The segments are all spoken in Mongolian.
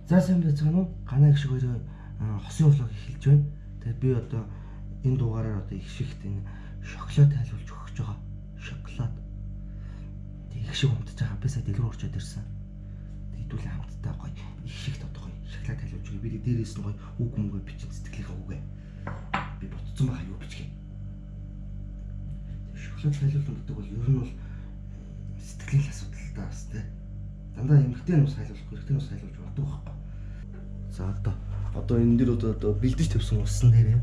За, сайн байцгаана уу? Ганаа их шиг хоёрын хосын vlog эхэлж байна. Тэгээд би одоо энэ дугаараар одоо их шигт энэ шоколад тайлуулж өгөх гэж байгаа. Шоколад. Тэг их шиг умтаж байгаа. Би сая дэлгүүр орчод ирсэн. Тэг хэдүүлээ хамтдаа гоё их шигт одоо гоё шоколад тайлуулж өгье. Би дээрээс нь гоё үг мөнгө бичин, сэтгэлийнхээ үгээ. Би ботцсон байгаа, юу бичих юм. Тэг шоколад тайлуулна гэдэг бол ер нь бол сэтгэлийн л асуудал л да бас тэ. Дандаа эмэгтэй нь ус хайлуулахгүй, эрэгтэй нь ус хайлуулж болдог байхгүй. За, одоо энэ дэр одоо бэлдэж тавьсан усан дээрээ.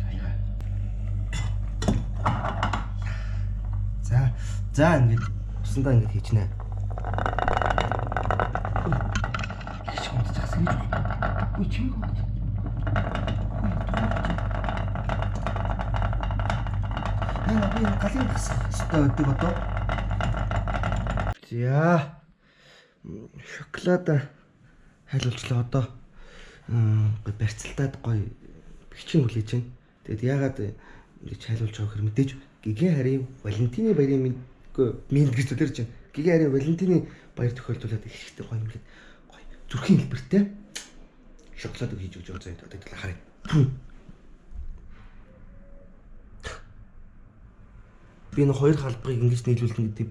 Аяа. За за, ингээд усандаа ингээд хийчнэ. Их шиг унтчих сэрэж байна. Үгүй, чимээг унт. Энэ би галын гасах ёстой байдаг одоо. За, шоколад хайлуулчлаа, одоо гоё барьцалтаад гоё бэхжин хүлээж байна. Тэгээд яагаад ингэж хайлуулж байгаа гэхээр мэдээж гигэн харийн Валентины баярын мэндгүй мэнд гэж зүтэрч байна. Гигэн харийн Валентины баяр тохиолдуулаад их ихтэй гоё ингээд гоё зүрхийн хэлбэртэй шоколад хийж өгч байгаа заа. Одоо хэдүүлээ харъя. Би энэ хоёр халбагыг ингэж нийлүүлнэ гэдэг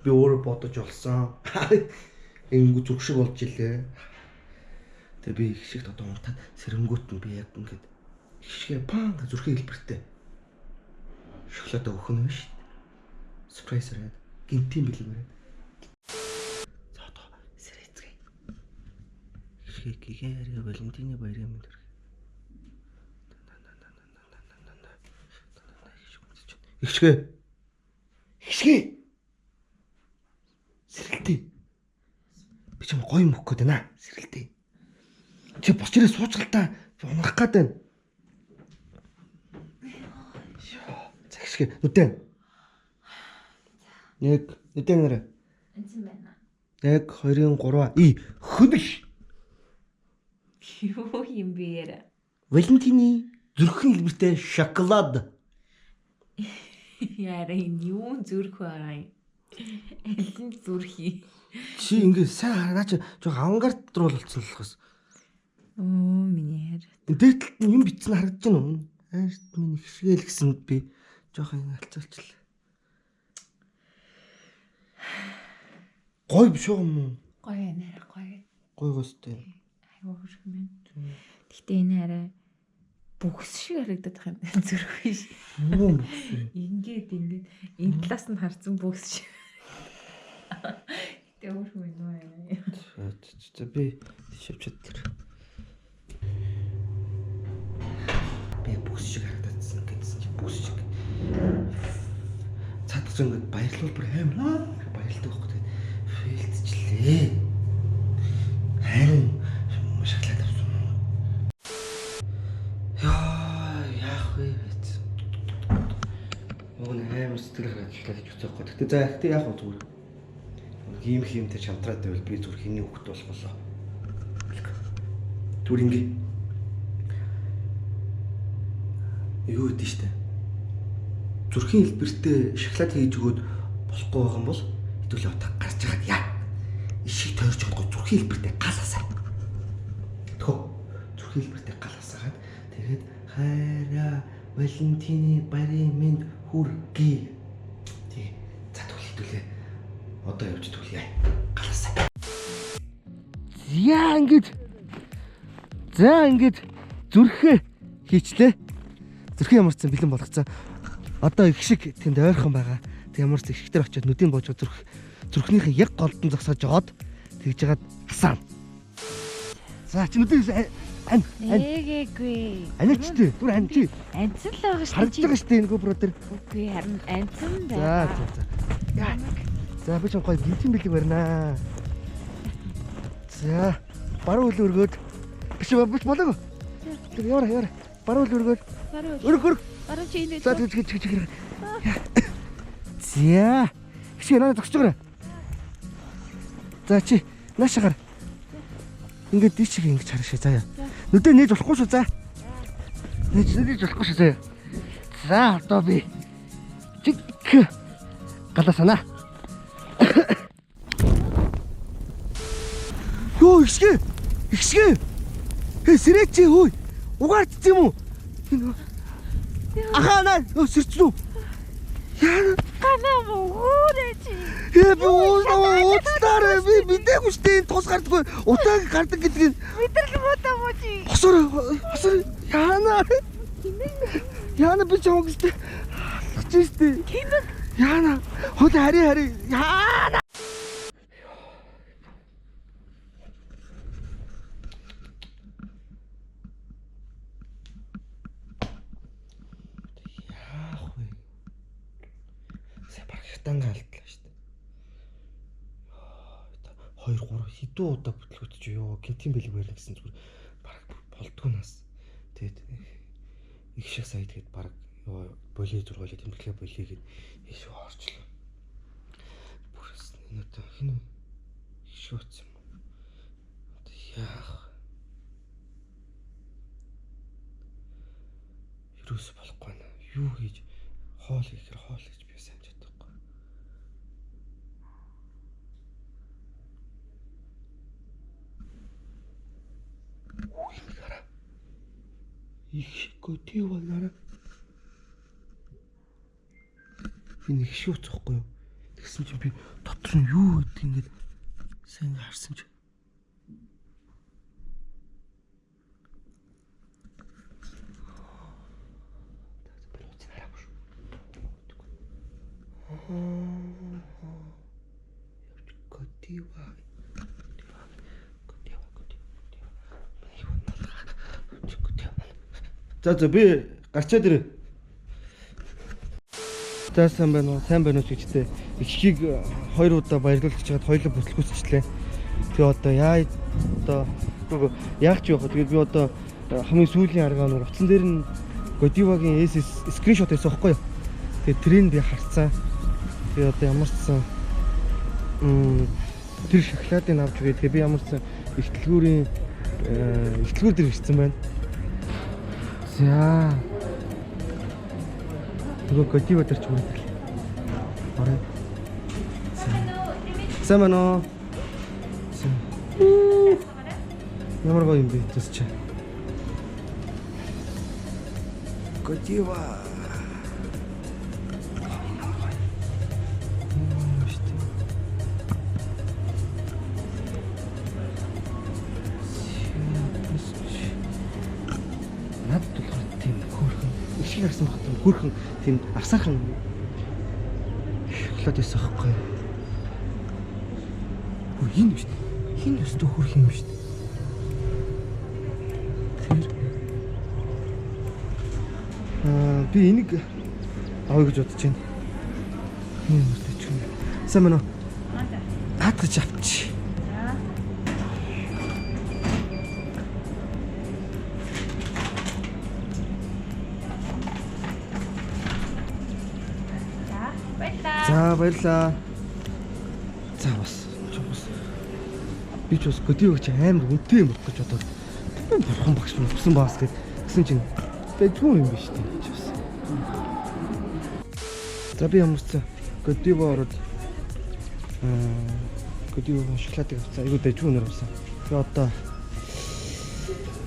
би өөрөө бодож олсон. Ингэв зүрх шиг болж илээ. Тэгээ би их шигт одоо унтаад сэрэнгүүт нь би яг ингэж их шигэ пан зүрхийн хэлбэртэй шоколад өгөх нь биш. Surprise бариад гинтийн бэлэг бариад. За, одоо сэрээцгээе. Их шиг гигэн харийн Валентины баярын мэнд хүргэе. Ихшгэ. Ихшгэ. Сэрэлтээ. Би чам гоё юм өгөх гээд байна. Сэрэлтээ. Чи босч ирээ суучлаа. Би унах гээд байна. Йоо, за, ихшгэ нүдэн. Нэг нүдэн нэрэ. Энсэн байна. 1 2 3 и хөдөл. Юу юм бэ яра? Валентины зүрхэн хэлбэртэй шоколад. Яра, энэ юу зүрх байгаа юм? Аль нь зүрх юм? Чи ингээ сайн хараа чи жоо авангард руу болцсон л болохоос. Оо, миний хайр. Энэ дээд талд нь юм бичсэн харагдаж байна уу? Хайрт минь ихшгээл гэсэн би жоохон алцуулчлаа. Гой биш юм уу? Гоё энэ арай гоё. Гой гостой. Айгуу хөөрхөн байна. Гэтэ энэ арай бүхс шиг харагдаад байгаа юм. Зүрх биш. Юу юм бэ? Ингээд ингээд энэ талаас нь харсан бүхс шиг. Гэтэ хөөрхөн байна уу? За, би шивчэд тэр. Би бүс шиг харагдсан гэдсэн чи бүс шиг. Цаадах чинь ингээд баярлуул бүр амар баярлдаг байхгүй, тэгээд фейлдчихлээ. Харин шоколад авсан уу? Яа, яах вэ гэж. Уг нь амар сэтгэл хараад шоколад хийж өгөх байхгүй. Гэтэ за, гэтэ яах вэ, зүгээр. Ийм хиймтэй чамтраад байвал би зүгээр хиний хөвгт болох болоо. Зүгээр ингээ. Юу гэдэг штэ. Зүрхийн хэлбэртэй шоколад хийж өгөөд болохгүй байгаа юм бол хэдүүлээ утга гарч хагаад яа. Ишиг тойрч чадахгүй зүрхийн хэлбэртэй гал асаа. Тхөө. Зүрхийн хэлбэртэй гал асаагаад тэгээд хайраа Валентины баярын мэнд хүргэе. Тий. За, тэгвэл хэдүүлээ. Одоо явж түлье. Гал асаа. За, ингээд. За, ингээд зүрхээ хийчлээ. Зүрхээ ямар ч сан бэлэн болгоцсон. Одоо их шиг тэнд ойрхон байгаа. Тэг ямар ч их дээр очиод нүдийн боожоо зүрхнийхээ яг голдон зогсоож жоод тэгж жагаад асаана. За, чи нүдийн ань ань Эгээгүй. Аниачтэй. Түр ань чи Анцсан л байгаа шүү харагдаж байгаа шүү дээ энэ GoPro дээр. Үгүй, харин анцсан За байгаа. за за. Яа. За, би ч гоё гинтийн бэлэг барина. За, баруун хөл өргөөд, биш биш, болоогүй. Тэр яваа яваа. Баруун хөл өргөөд. Баруун. Өрг, өрг. Баруун чи энэ. За, тэгж тэгж тэгж. За. Чи надад зогсож байгаарай. За, чи наашаа гар. Ингээд дийш шиг ингэж хараа шээ заяа. Нүдээ нээж болохгүй шүү, за. Нээж болохгүй шүү, заяа. За, одоо би чиг галаа санаа. Хөө ихшгэ. Ихшгэ. Хээ сэрээч хөө. Угаарч юм уу? Ахаа наа сэрч үү? Яа. Ганаа мөгөөрэй чи. Ээ би ууцлаарэ би мэдээгүй штэ энэ тус гардаггүй утааг гардаг гэдгийг Мэдрэл муудаа муу чи. хосоор хосоор яана. Яана би чамаг штэ алгаж штэ. Тэмэг. Яана хөл хари хари яана. Яах вэ? Сая баг хятанга алдлаа штэ. 2 3 хэдэн удаа бүтлгүүтж ёо гинтийн бэлэг барина гэсэн зүгээр баг болдгоо нас. Тэгээд их шиг сая тэгээд баг ёо болий зургаалаа тэмдэглээ болий гэд их шиг орчлоо. Бүрс энэ одоо хин үү? Их шиг утсан юм. Одоо яах вэ? Юус болохгүй байна. Юу хийж хоол ихээр хоол хийж би сайн чадахгүй. Үгүй хараа. Их шиггүй тийм байна. Би нэг шиг уцахгүй юу? Тэгсэн чинь би дотор нь юу гэдэг ингээд сайн ингээ харсан чинь би уцыг хараагүй шүү. Готива. Готива. Готива. Готива. За за би гарчаад ирээ. За сайн байна уу? Сайн байна уу ч гэжтэй. Ихийг хоёр удаа баярлуулж чад хоёулаа бүтлгүүцчлээ. Тэгээ одоо яа одоо үгүй яах ч явах вэ? Тэгээд би одоо хамгийн сүүлийн арга нэг утсан дээр нь Godiva-гийн SS скриншот байсан байхгүй юу? Тэгээд тэрийг би харцсан. Тэгээ одоо ямар ч сан тэр шоколадыг авч өгье. Тэгээ би ямар ч сан их дэлгүүрийн их дэлгүүр дээр ирсэн байна. За. Нөгөө Godiva дээр ч хүрээд ирлээ. Орой. Сайн байна уу? Сайн. Ямар гоё юм бэ төс чи. Godiva. Надад болохоор тийм хөөрхөн их шиг харсан багт тийм хөөрхөн тийм авсаархан шоколад байсан байхгүй юу? Хөө энэ юм шүү дээ. Хин өстө хөөрхөн юм шүү дээ. Тэр аа би энийг авъя гэж бодож байна. Энэ юм өстө ч юм. Сайн байна уу? Наадах авчи. За баярлаа. За баярлаа. За бас чи бас би ч бас Godiva чи амар үнэтэй юм болох гэж бодоод би бурхан багш мөн өгсөн баас гэд гэсэн чинь дажгүй юм биш үү чи бас. За би ямар ч сан Godiva ороод Godiva шоколадыг авцаа. Айгуу дажгүй өнөр авсан. Тэгээ одоо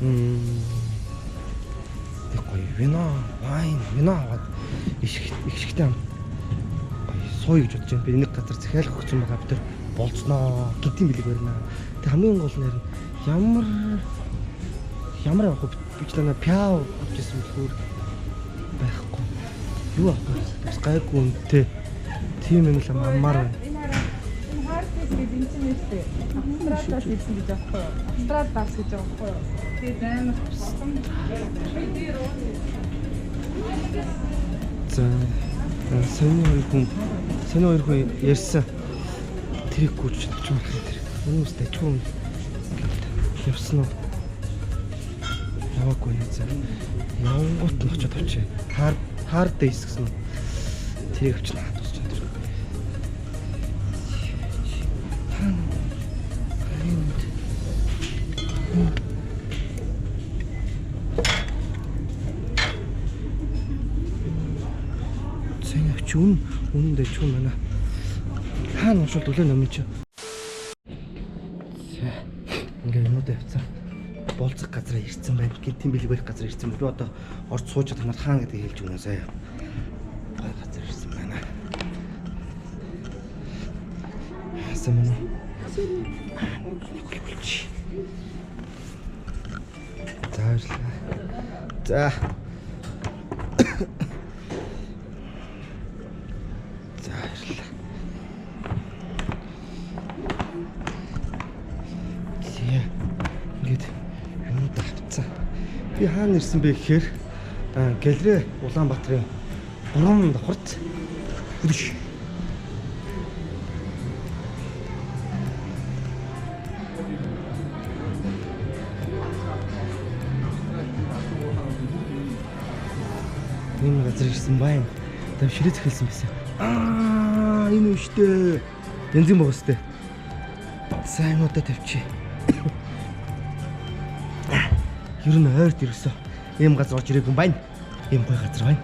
нэг гоё вино, вайн, вино аваад их их шигтэй амт гоё сууя гэж бодож байна. Би нэг газар захиалах өгсөн байгаа бид тэр болцноо гинтийн бэлэг барина. Тэг хамгийн гол нь харин ямар ямар авах вэ? Би ч танаа пиав авч ирсэн бэлгүүр байхгүй. Юу авах вэ? Бас гайгүй үнэтэй. Тийм юм л аммаар байна. Энэ хараа энэ хардис гэж энэ чинь нэртэй. Австралиас ирсэн гэж аахгүй юу? Австрал дарс гэж аахгүй юу? Тэгээд амар болсон. За сони хоёр хүн сони хоёр хүн ярьсан. Тэрийг гүйж чадчих юм байна тэр. Өнөөс дажгүй юм гэвт явсан уу? Яваагүй нэ за. Явангуут нь очиод авчи. Хаар хаар дэйс гэсэн үү? Тэрийг авчна хадгалж чадчих тэр. Хаана? Энд. Сайн авч үн үнэн дажгүй юм байна. Хаана уншвал төлөө номын чи. За. одоо явцсан. Болцох газараа ирсэн байна. Гинтийн бэлэг барих газар ирсэн байна. Би одоо орж сууж танаар хаана гэдгийг хэлж өгнө заяа. Гой газар ирсэн байна. Хасан мөн. За баярлалаа. За. За баярлалаа. Зя. Ингээд юмуд авцсан. Би хаана ирсэн бэ гэхээр галерей Улаанбаатарын 3 давхарт хөдөш. Энэ газар ирсэн байна. Тэм ширээ зэхэлсэн байсан. Аа, энэ үү штэ. Янзын богоос тээ. Сайн удаа тавьчих. Ер нь ойрт ирсэн. Ийм газар орж ирээгүй юм байна. Ийм гоё газар байна.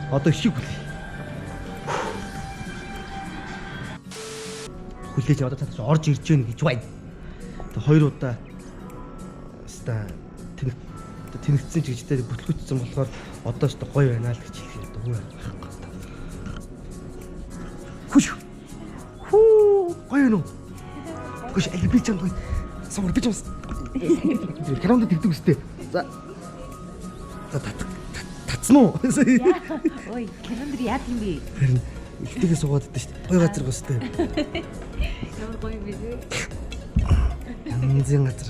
Одоо ишиг хүлээ. Хүлээж одоо цааш орж ирж гэнэ гэж байна. Тэг хоёр удаа ста тэнэгдсэн ч гэж тэ бүтлгүүцсэн болохоор одоо ч гоё байна л гэж хэлэх юм даа байхгүй. Хүш. Хүү гоё нү. Хүш аль би чам гоё. Сумар би чам. Караунд тэгдэг үстэй. За. За татсан уу? Ой, календар яад юм бэ? Харин ихтэйгээ суугаад байдсан шүү дээ. Гоё газар гоостой. Ямар гоё юм бэ? Янзын газар.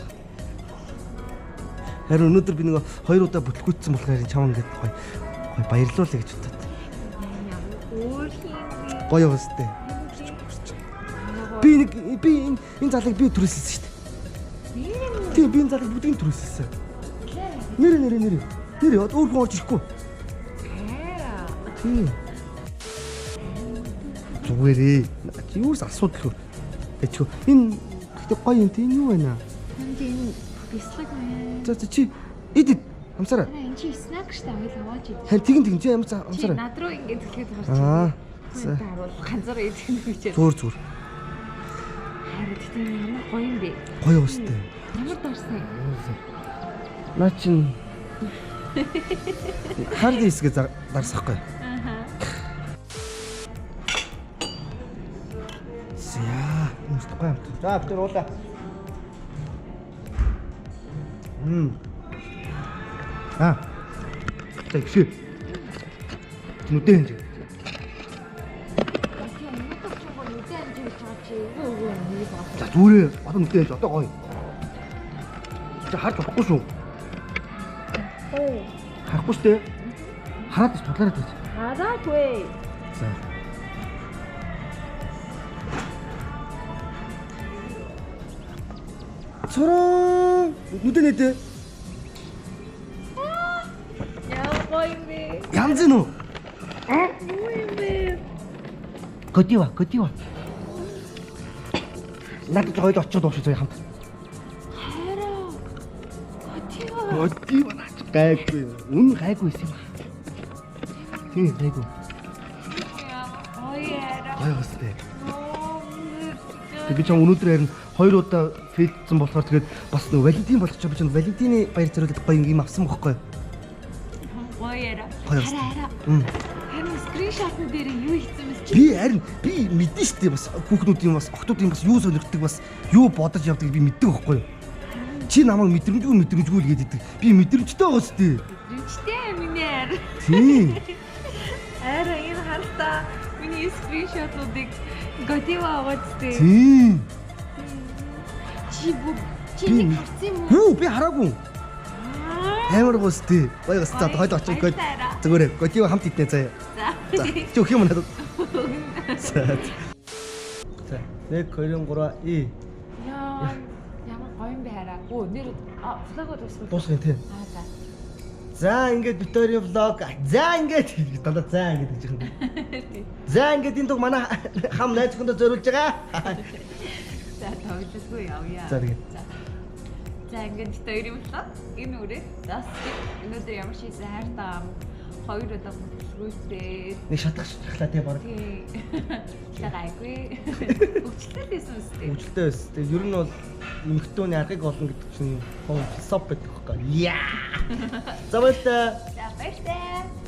Харин өнөөдөр би нэг хоёр удаа бүтлгүүцсэн болохоор чам ингээд гоё гоё баярлуулъя гэж бодод. Ямар өөр юм бэ? Гоё гоостой. Би нэг би энэ залыг би түрээсэлсэн шүү дээ. Тийм би энэ залыг бүгдийг түрээсэлсэн. Нэр нэр нэр. Нэр өөр хүн орж ирэхгүй. Тийм. Зүгээрээ. Чи юус асуудалгүй. Тэчгүй. Энэ гэхдээ гоё юм тийм юу байна? Энд энэ бислэг мэн. За за чи ид амсараа. Энэ чи снак штэ хоёул аваач ид. Харин тэгин тэгин чи Чи амсараа. над руу ингэж хэлээд гарч. Аа. За. Харуул ганцаараа идэх юм гэж. Зүгээр зүгээр. Харин тэгтээ ямар гоё юм бэ? Гоё өстэй. Ямар дарсан юм? Наа чин хард хэсгээ дарсахгүй. Аха. За, юмстай гоё амт. За, бид уулаа. Аа. За, ихшээ. Нүдэ хэнж. За, зүрээ. Одоо нүдэ хэнж. Одоо гоё. Чи харж болохгүй шүү. Харахгүй шүү дээ. Хараад ич тудлаарай гэж. Хараагүй. За. Цороо нүдэ нэтэ. Ямар гоё юм бэ? Янз нь үү? Юу юм бэ? Готива, готива. Надад хоёул очиж дуушаа заяа хамт. Хараа. Готива. Готива наач гайгүй. Үн гайгүй юм. Тийм гайгүй. Гоё яраа. Гоё өстэй. Тэг би чам өнөөдөр харин хоёр удаа фейлдсэн болохоор тэгээд бас нэг Валентин болгоч би чам Валентины баяр зориулаад гоё юм авсан бохгүй. Гоё яраа. Гоё Хараа хараа. Харин скриншотн дээр юу хийсэн бэ? Би харин би мэдэн штэ бас хүүхнүүдийн бас охтуудын бас юу сонирхдаг бас юу бодож явдаг би мэддэг бохгүй. Чи намайг мэдрэмжгүй мэдрэмжгүй л гэдэг. Би мэдрэмжтэй байгаа штэ. Мэдрэмжтэй миний ар. Тийм. Арай энэ хартаа миний скриншотнуудыг Готива аваад штэ. Тийм. Чи бүх чи нэг харсан юм уу? Хүү би хараагүй. Амар гоё штэ. Гоё гоц за хойд очих гоо. Зүгээрээ Готива хамт иднэ заяа. За. За чи өгөх юм надад. За. За 1 2 3 и Яа, ямар гоё юм бэ хараа. Өө нэр влогоо дуусгах. дуусгах юм тий. Аа за. За ингээд бид хоёрын влог. За ингээд дандаа за ингээд гэж юм. За ингээд энэ дуг манай хам найз хүндээ зориулж байгаа. За тоглосгүй явъя. За тэгээ. За ингээд бид хоёрын влог энэ үрээ. За өнөөдөр ямар шийдсэн хайртай ам хоёр удаа бүтлгүүтэй. Нэг шатах шатахлаа тий баг. Тий. Гайгүй. Хөгжилтэй байсан үстэй. Хөгжилтэй байсан. Тэгээ ер нь бол Эмэгтэй аргыг олно гэдэг чинь хүн философи байдаг байхгүй. Яа. За баярлалаа. За баярлалаа.